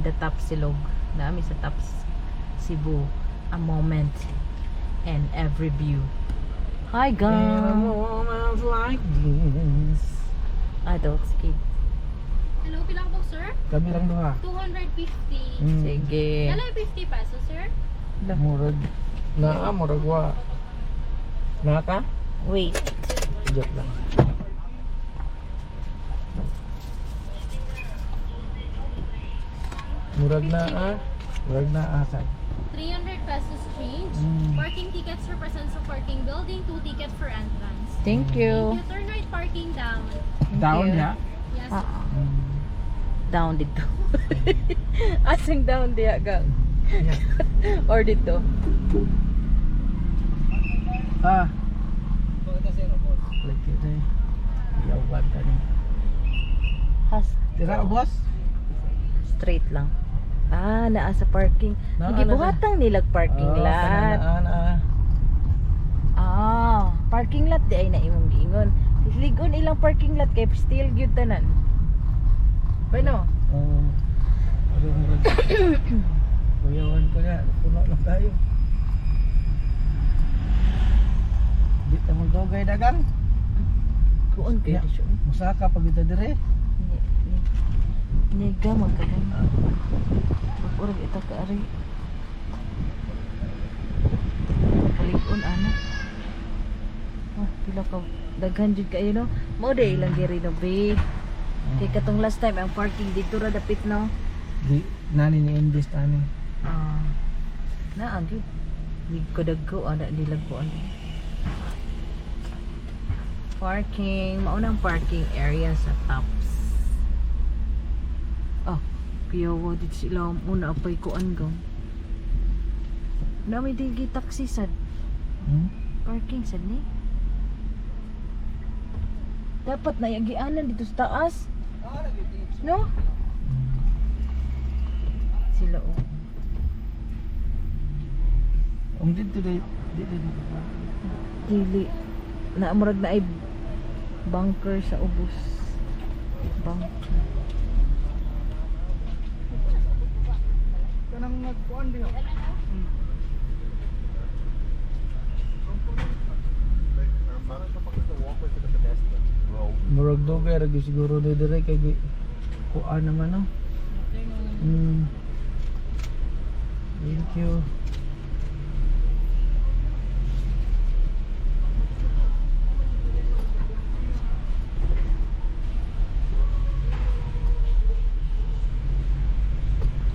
the Tapsilog. Naa mi sa Tops Cebu. A moment and every view. Hi, In a gang. Moment like this. Adults kid. Hello, pila ka po, sir? Kami lang duha. 250. Mm. Sige. Hello, 50 pesos, sir? Murag naa, murag wa. Naa ka? Wait. Joke lang. Murag na ah. Murag na ah sad. 300 pesos change. Parking tickets represents a parking building, 2 ticket for entrance. Thank you. Thank you. Turn right parking down. Thank Down you. ya. Yes. Ah. Down dito. Asang down diya, gang? Yeah. Or dito? Ah. Like it eh. Yawan ka ni. Has Tira, boss. Straight lang. Ah, naa sa parking. Naa na. Gibuhatang nilag parking Oh, lot. kana naa naa. Ah, parking lot di ay na imong giingon. Ligon ilang parking lot kay still gyud tanan. Bueno, Oo. Pero murag. Kuyawan ko na. Puno lang tayo. Di ta magdugay dagang. Kuon kayo Yeah. di siya. Musaka pag ito dire. Ni ni niga magkagan. Pag-urag ito ka ari. Kalig-on ana. Ah, pila ka daghan jud kayo, no. Mao day ilang gi-renovate. Kay katong last time ang parking dito ra dapit, no. Di nani ni invest ani. Ah. Naa gyud. Di ko dagko ana nila ko ano. Parking, maunang parking area sa Tops. Oh, kuyawa dito sila una apay kuan gang. Na may digi taxi sad. Parking sad ni. Dapat na yagianan dito sa taas. No? Sila oh. Ang dito di dito dito. Dili. Na murag na ay bunker sa ubos. Bunker. Kanang nagkuan diha. Murag dugay ra gyud siguro ni dire kay gi kuan naman, no. Thank you.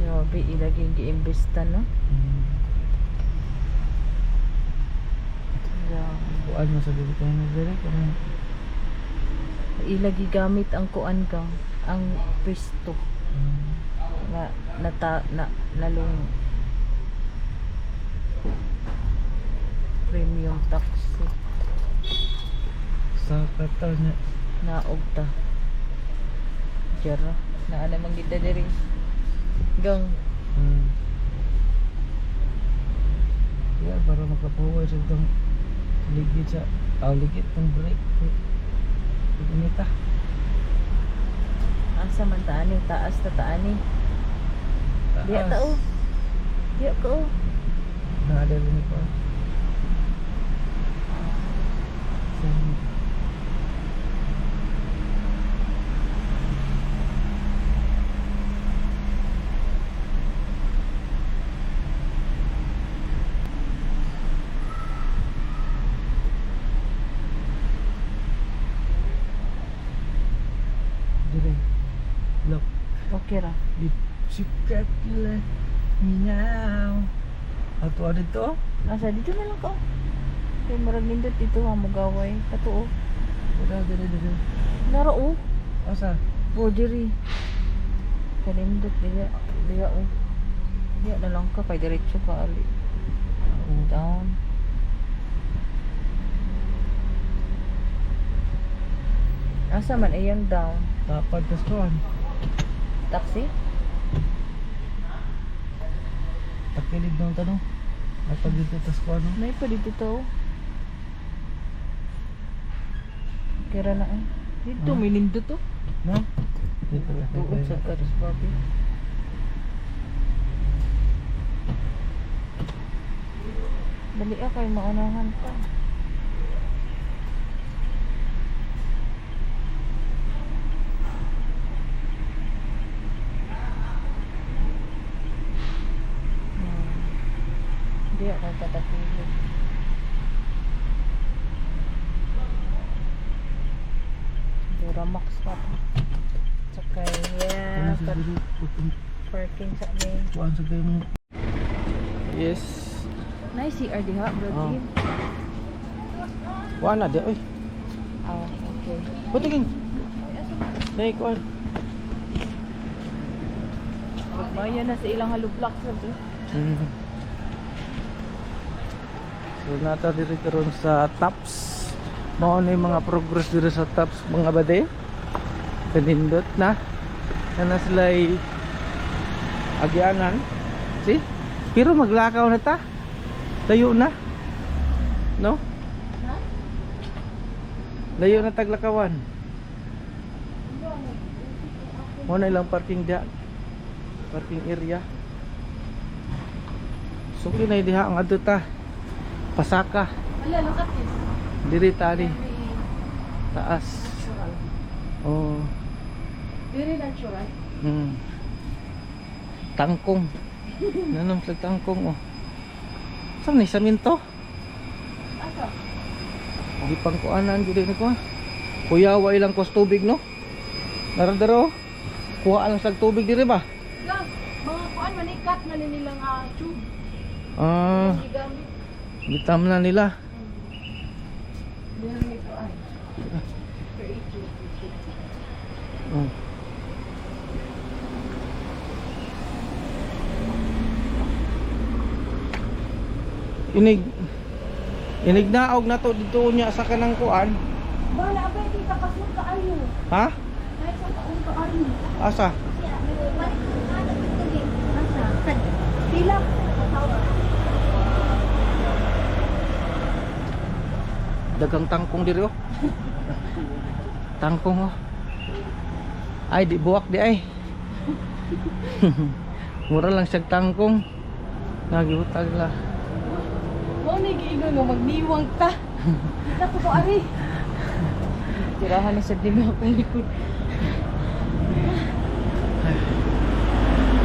Grabe, ilaging giimbesta, no? Mm. Grabe. Kuan mo sa dili kayo dire kanang Ilagi gamit ang kuan ka, ang pwesto nga nata na nalung premium taxi. Sa kataw niya. Naog ta. Jara, naa namang gita diri. Gang. Yeah, para makapuway sa itong ligid sa ah, ligid tong break. Inita. Asa man ta ani, taas ta ta ani. Diya ta oh. Diya ka oh. Naada rin ko. Dire. Look. Okay ra. You can't let me now. Ato dito? Asa dito na lang ka, oh. Kay murag nindot dito ha mugaway. Kato oh. Wala, dire dire. Nara oh. Asa? Oh, diri. Kanindot diya. Diya oh. Diya na lang ka kay diretso ka ali. Down. Asa man iyang down? Tapad tas kuan. Taxi? Takilig ng tanong. Napag dito tas kuan, no? May pa dito to. Kira na eh. Dito Ah. may nindot to. No? Dito lang. Tuod sa karis babi. Dali ah, kay maunahan pa. Hindi ako tatakilid. Duramax pa pa. Tsaka yeah, parking sa amin. Kuan sa kayo mo. Yes. Nice CR diha, bro. Oh. Jim. Kuan na di oy. Oh, okay. Putingin. Nay kuan. Maya na sa ilang halublak sa bro. So nata diri karon sa Tops. Mao na yung mga progress diri sa Tops, mga bade. Kanindot na. Na sila'y agyanan. See? Pero maglakaw na ta. Layo na. No? Layo na taglakawan. Mao na ilang parking dia. Parking area. So kinay diha ang adto ta. Pasaka. Wala, look at this. Diri tali. Taas. Oh. Very natural. Tangkong. Nanom sa tangkong oh. Saan ni saminto? Asa? Di pang kuanan gud ni ko. Kuya wa ilang kos tubig no. Naradaro. Kuha lang sa tubig diri ba? Gas, mga kuan manikat man ni nilang tube. Ah, Gigamit. bitam na nila. Diyan may kuan. Creative. Oh. Inig inig naog na to dito niya sa kanang kuan. Bala, abay, kita kasun kaayo. Ha? Kahit sa taon kaayo. Asa? Asa? Pila. Dagang tangkong diri oh. Tangkong oh. Ay di buwak di ay. Mura lang siyang tangkong. Nagihutag la. Mo ni giingon nga magniwang ta. Kita ko ko ari. Tirahan na sa dimi ako likod.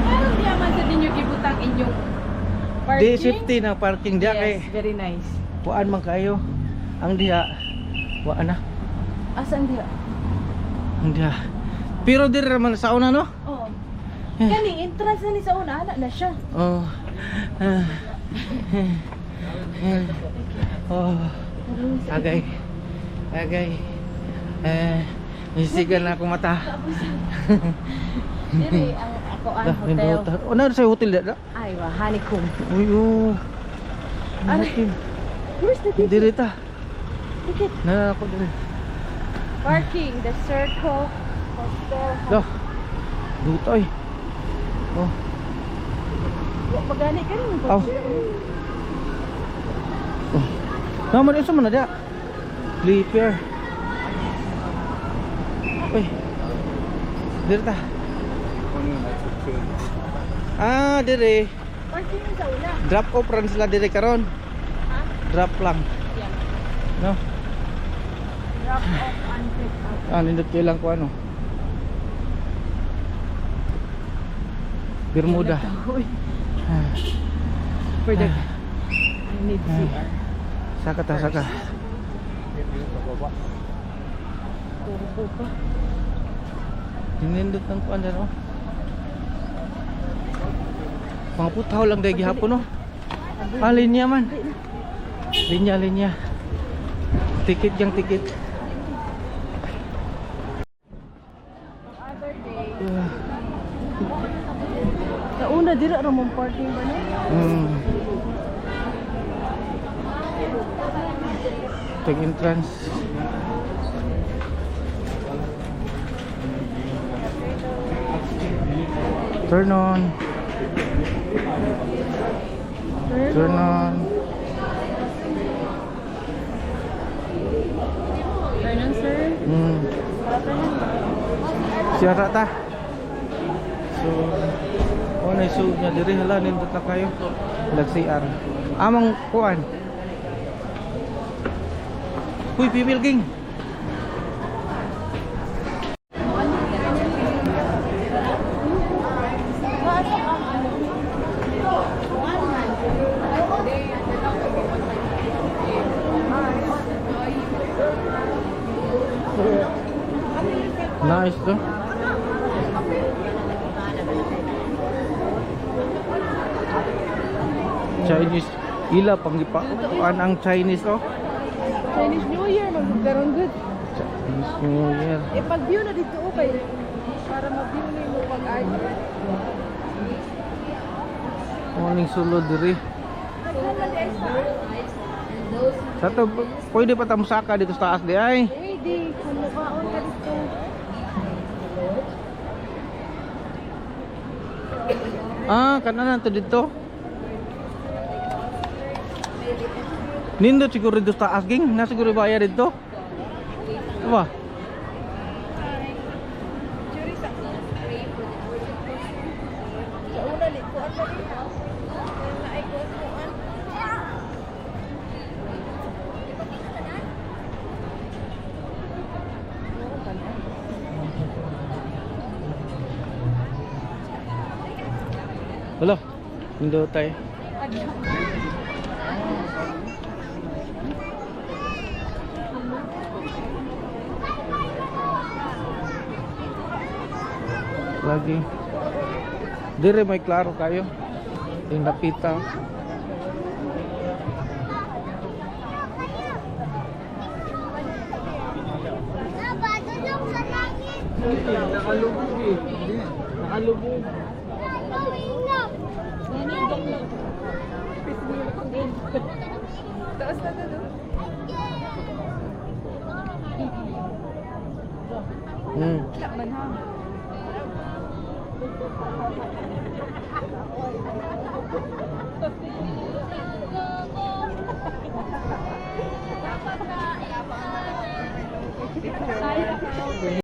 Parang di man sa ninyo gibutang inyong parking. Di safety na parking diya kay Yes, very nice. kuan man kayo. Ang diha wa na. Asa ang diha? Ang diha. Pero diri raman sa una no? Oh. Kani entrance na ni sa una, ana na siya. Oh. Ah. Oh. Agay. Agay. Eh, nisigan na ako mata. Diri ang ako ang Dah, hotel. hotel. Oh, na sa hotel da. Ay, wa honeycomb. Uy, oh. Aray. Where's the ticket? Diri ta. Ticket. Na ako diri. Parking, the circle hostel. Dah. Dutoy. Oh. Wa pagani ka rin. Aw. Oh. Naman isa man na dia. Sleeper. Uy. Diri ta. Ah, diri. Parking sa una. Drop off ran sila diri karon. Ha? Drop lang. Yeah. No. Drop off and pick up. Ah, nindot kayo lang ko ano. Bermuda. Ah, For the I need CR. Saka ta, saka. Turbo pa. Nindot ng kuan dyan, oh. Mga putaw lang dahil gihapon, no? Ah, linya man. Linya, linya. Tikit yang tikit. Other day. Ah, Sa una dira ra mong parking ba no? Take entrance. Turn on. Turn on. Turn on, sir. Siyara ta. So, oh, naisug niya diri hala nindot na kayo. Lag CR. Amang kuan. Uy, female king. Nice to. Chinese ila pang gipakuan ang Chinese oh. Chinese New Year, magkaroon good. Chinese New Year. Eh, pag-view na dito, okay. Para ma-view ni mo pag-ay. Morning sulod diri. Daghan na di ay sa Sa to pwede pa ta mosaka dito sa taas di ay. Pwede, kung mukhaon ka dito. Ah, kanan to dito. Nindot siguro dito sa taas ging, na siguro baya dito. Ba? Churi sa Sa una, li, kuan na di. Naay kuan kuan. Wala. Nindot tayo. Lagi. Dire may klaro kayo. Yung napita. Nakalubog eh. Nakalubog. Taas na to, Wala man ha.